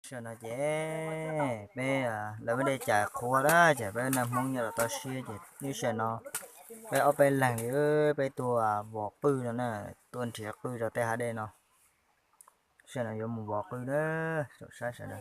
Sij hawm no ces peb lawv muab dej cais qhuav lawm ces peb neeg Hmoob nyob rau toj siab ces lub sij hawm no peb ob peb leeg li peb tuaj vov qwj no na, tuaj nrhiav qwj rau tej hav dej no. Sij hawm no yuav mus vov qwj na, saum saib sawv daws.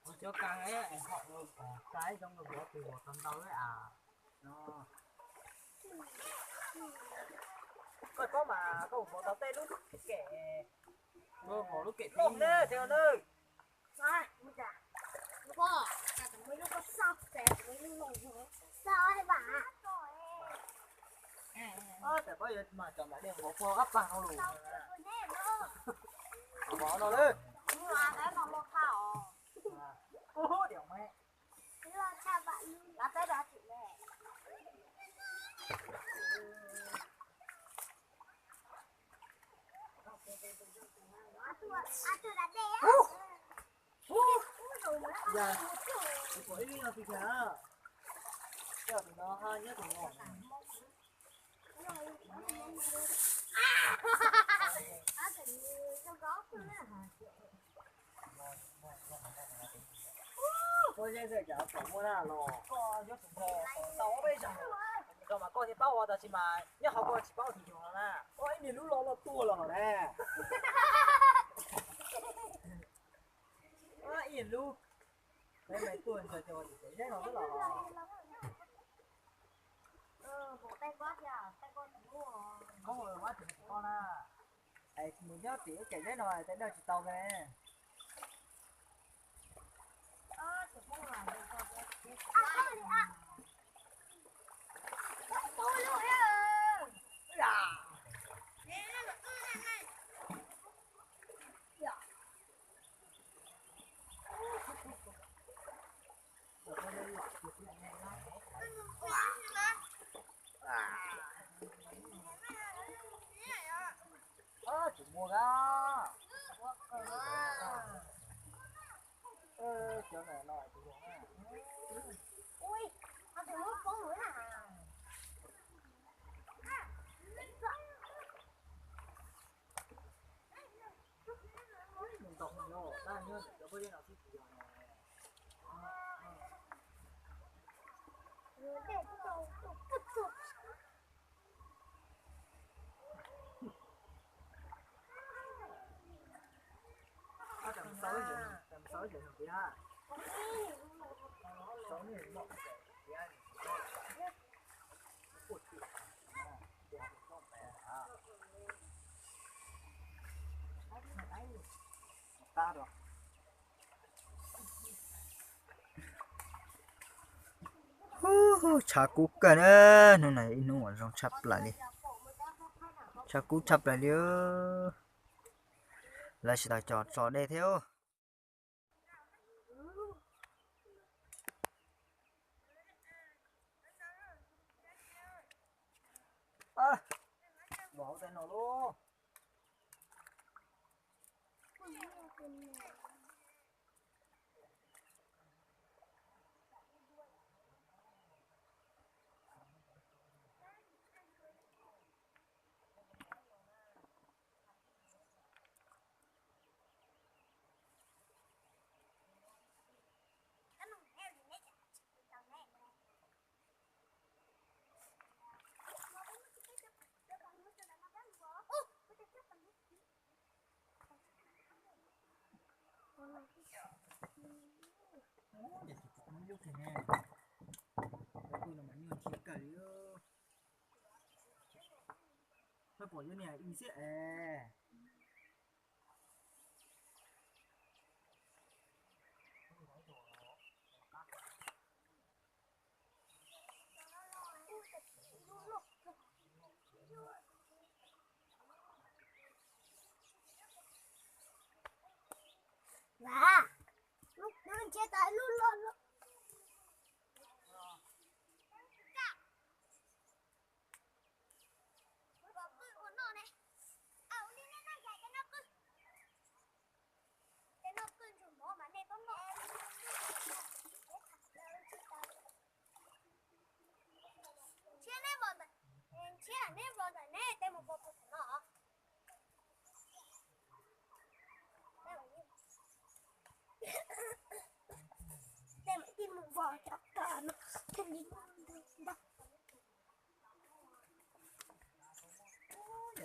Ua cov kas es hom saib zoo vov tus vov tau ntau a. Koj paub mas koj vov tau tej lub kem, vov lub kem teb na. Tam pab yuav mas cov nplaim dej vov puag qab pag no lus. Vov no lawm. Yog, kuv pom ib lub no tsis cas, coj tus no ho nyob tus no. Ua zeb zeb cas txawm muaj na los koj nyob tus no tau ob peb zaug, tus no mas koj thiaj paub ua tab sis mas nyob hauv koj tsis paub tus yog no na. Ua ib niag lub loj loj tuaj los na. Ua ib niag lub, peb me tuaj ntsog cov zeb no xwb los. Koj ua tus tsis tau na. Es mus nyob tim ub cam zeb no tej dawj tsis tau ke. Tsis muaj a. Cov no no tsis zoo na. Mus ntaus nyob, nyob cov pob zeb no xwb tsis yog. Hu hu, tshav kub kawg na, hnub no ib hnub uas zoo tshaj plaws li, tshav kub tshaj plaws li. Lawv tsis tau cov tso dej thiab. Vov hauv tej no lauj. Ces tsis pom ib lub kiag ne. Cov pw no mas nyuaj ntshiab kawg li. Pheej pom yuav niam i xwb es.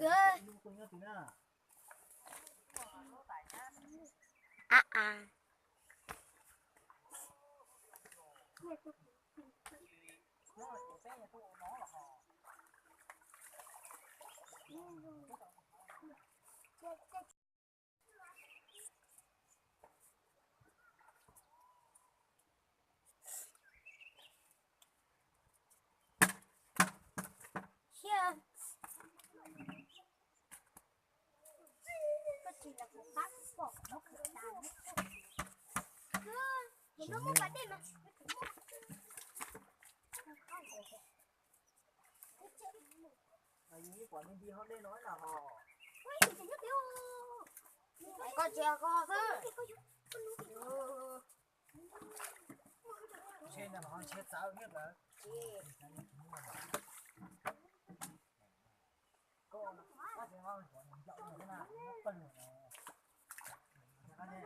Ib lub kuj nyob twg na. A a. Koj tsis yog koj xwb. Ntshe no ho ntshe txawv thiab lawm. Koj, koj tsis ho ncaum no na, pawg lug no. Lub a ne.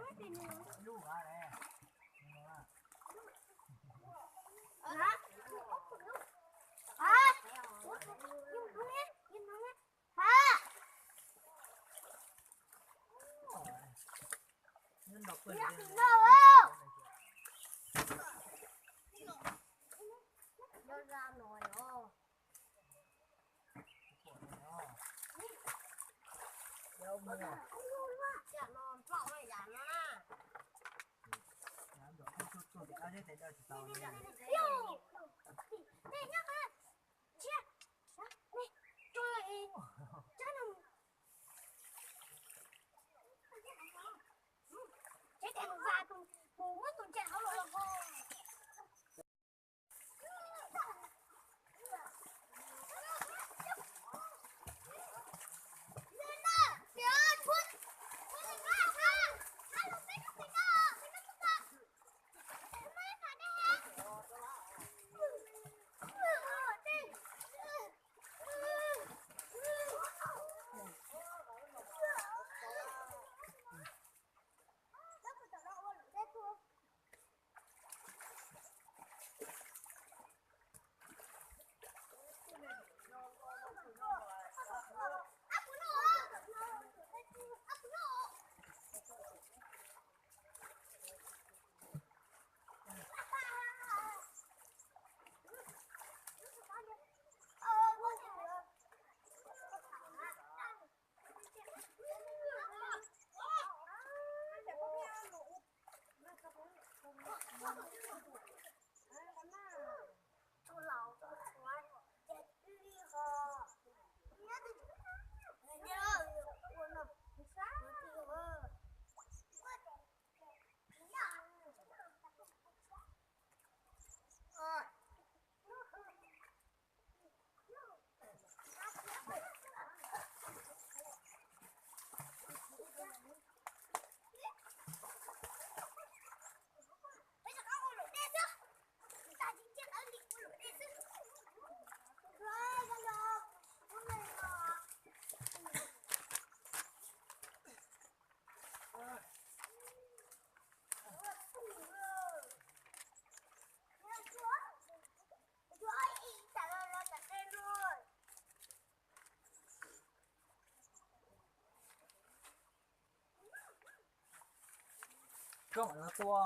Koj mam los tua.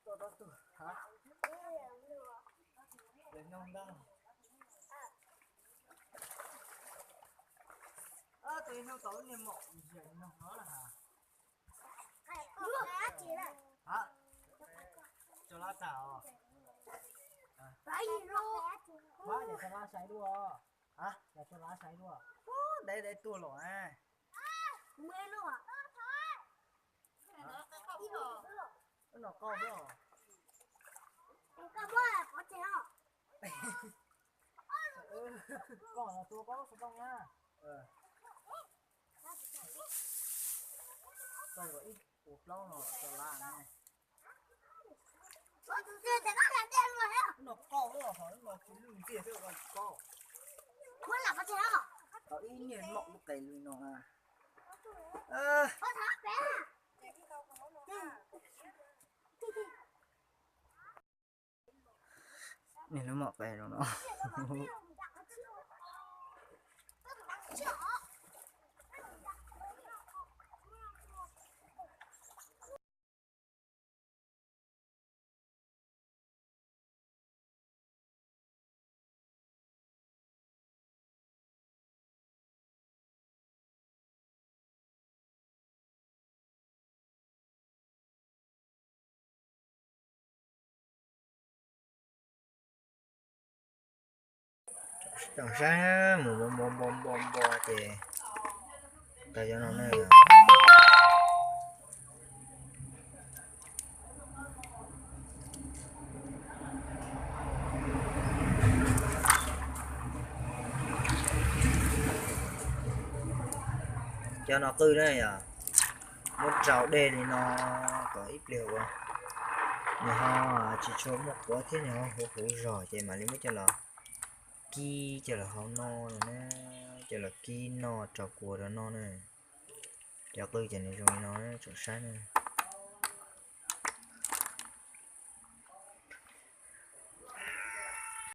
Tuaj tau tug hab. Tes noog ntag. Tes noog tau lub niag maum zem noog no na has. Hab, tso lab tag os. Hab, yog tso lab sai dua os. Dai dai tuag los. Lub no qau xwb os. Koj los tua koj lub xov tooj na. Tau kom ib puas plaub no tso lab ne. Lub no qau xwb os, lub no tsis lwj ntxiag xwb os, koj. Tau ib niag maum lub qe li no na. Niag lub maum qe no no. Tsoom saib, mus npo npo npo npo ces tau cov no na. Cov no qwj na yom, muab tsau dej li no kom ib pliag ua nws ho tsis tshua muaj quav thiab nws ho huv huv zog ces mam li muab coj los kib coj los hau noj no na, coj los kib noj rau kua rau noj na. Cov qwj ces nws zoo li no tsoom saib na.